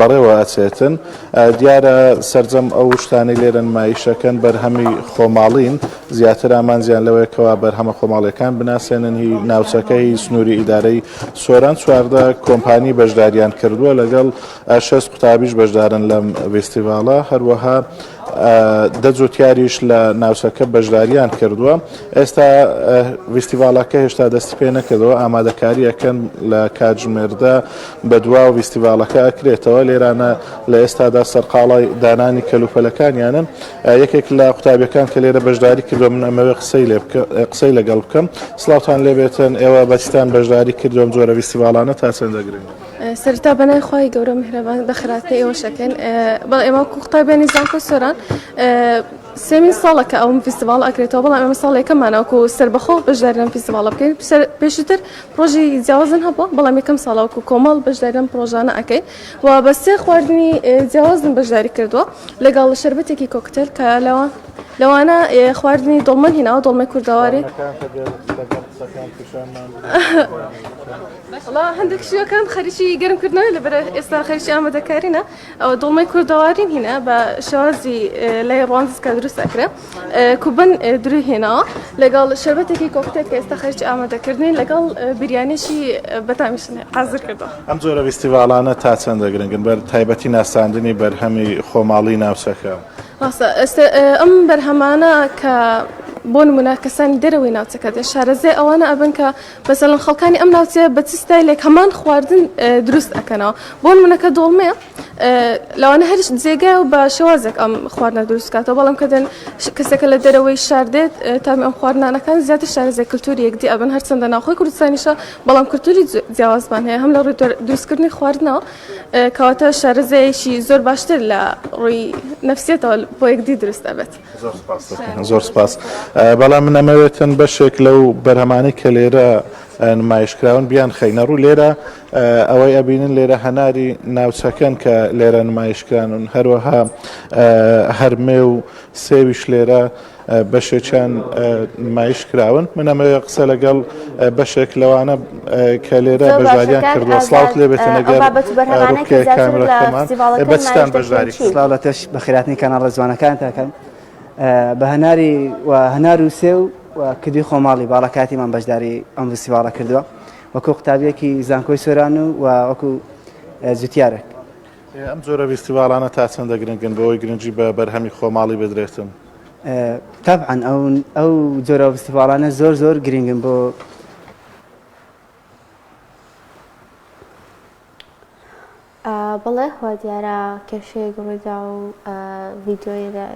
بەڕێوە ئەچێتن. دیارە سەرجەم ئەو شتانەی لێرە نمایشەکەن بەرهەمی خۆماڵین، زیاتر ئامانجیان لەوەیە کەوا بەرهەمە خۆماڵیەکان بناسێنن هی ناوچەکە هی سنووری ئیدارەی سۆران. 14 کۆمپانی بەشداریان کردووە لەگەڵ 6 قوتابیش بەشدارن لەم ڤیستیڤاڵە، هەروەها دە جوتیاریش لە ناوچەکە بەشداریان کردووە. ئێستا ڤیستیڤاڵەکە هێشتا دەستی پێ نەکردەوە، ئامادەکاری ئەکەن لە کاتژمێردا بەدوا و ڤیستیڤاڵەکە ئەکرێتەوە. لێرانە لە ئێستادا سەرقاڵی دانانی کەلوپەلەکانیانن. یەکێک لە قوتابیەکان کە لێرە بەشداری کردووە من ئەمەوێ قسەی لێ قسەی لەگەڵ بکەم. سڵاوتان لێبێتن، ئێوە بەچتان بەشداری کردووە ئەم جۆرە ڤیستیڤاڵانە تا چەندە گرنگن؟ سەرەتا بەناوی خوای گەورە میهرەبان بەخێرهاتنی ئێوەش ئەکەین. بەڵێ ئێمە وەکو قوتابیانی زانکۆی سۆران سێمین ساڵە کە ئەم فیستیڤاڵ ئەکرێتەوە، بەڵام ئێمە ساڵ یەکەمانە وەکو سەربەخۆ بەشداری لەم فیستیڤاڵە بکەین. پێشووتر پرۆژەی جیاوازن هەبووە، بەڵام یەکەم ساڵە وەکو کۆمەڵ بەشداری لەم پرۆژانە ئەکەین و بە سێ خواردنی جیاوازن بەشداری کردووە لەگەڵ شەربەتێکی کۆکتێل کە لەوە لەوانە خواردنی دۆڵمەن هیناوە، دۆڵمەی کوردەواری. وەڵا هەندێک شیوەکان خەریکی گەرمکردنەوەی لەبەر ئێستا خەریکی ئامادەکارینە. ئەوە دۆڵمەی کوردەوارین هینە بە شێوازی لای ڕواندز کە دروست ئەکرێ کوبن دروی هێناوە لەگەڵ شەربەتێکی کۆکتێل کە ئێستا خەریکی ئامادەکردنین لەگەڵ بریانێکی بەتامیشن حازر کردووە. ئەم جۆرە ڤیستیڤاڵانە تا چەندە گرنگن بە تایبەتی ناساندنی بەرهەمی خۆماڵی ناوچەکە؟ ڕاستە ئێستا ئەم بەرهەمانە کە بۆ نمونە کەسانی دەرەوەی ناوچەکە دێن شارەزای ئەوانە ئەبن کە مەسەلەن خەڵکانی ئەم ناوچەیە بە چ ستایلێک هەمان خواردن دروست ئەکەنەوە بۆ نمونە کە دۆڵمەیە لەوانە هەر جێگای و بە شێوازێک ئەم خواردنە دروست کاتەوە بەڵام کە دێن کەسێکە لە دەرەوەی شار دێت تامی ئەم خواردنانەکان زیاتر شارەزای کلتوری یەکدی ئەبن هەرچەندە ناوخۆی کوردستانیشە بەڵام کلتوری جیاوازمان هەیە هەم لە ڕووی دروستکردنی خواردنەوە کەواتە شارەزایەکی زۆر باشتر لە ڕووی نەفسیەتەوە بۆ یەکدی دروست ئەبێت. زۆر سپاس دەکەین زۆر سپاس بەڵام من ئەمەوێتن بەشێک لەو بەرهەمانەی کە لێرە نمایش کراون بیان خەینە ڕوو لێرە ئەوەی ئەبینن لێرە هەناری ناوچەکەن کە لێرە نمایش کرانن هەروەها هەرمێ و سێویش لێرە بەشێکیان نمایش کراون من ئەمەوێ قسە لەگەڵ بەشێک لەوانە کە لێرە زۆر باشە بەشداریان کاک کردووە ئازاد سڵاوت لێ بێتن ئەو ئەگەر بابەت و بەرهەمانەی کە ڕووبکەیە زیاتر لە کامێراکەمان فستیڤاڵەکە بە چتان نمایش دەکرێن بەشداری چین؟ سڵاو لە تۆش بەخێرهاتنی کەناڵە جوانەکانت ئەکەم بە هەناری و هەنار و سێو و کدوی خۆماڵی باڵەکاتیمان بەشداری ئەم فستیڤاڵە کردووە وەکو قوتابیەکی زانکۆی سۆران و و وەکو جوتیارێک. ئەم جۆرە ڤیستیڤاڵانە تا چەندە گرنگن بۆ ئەوەی گرنگی بە بەرهەمی خۆماڵی بدرێتن؟ تەبعەن ئەو ئەو جۆرە فستیڤاڵانە زۆر زۆر گرنگن بۆ. بەڵێ وا دیارە کێشەیەک ڕوویدا و ڤیدیۆیە لە.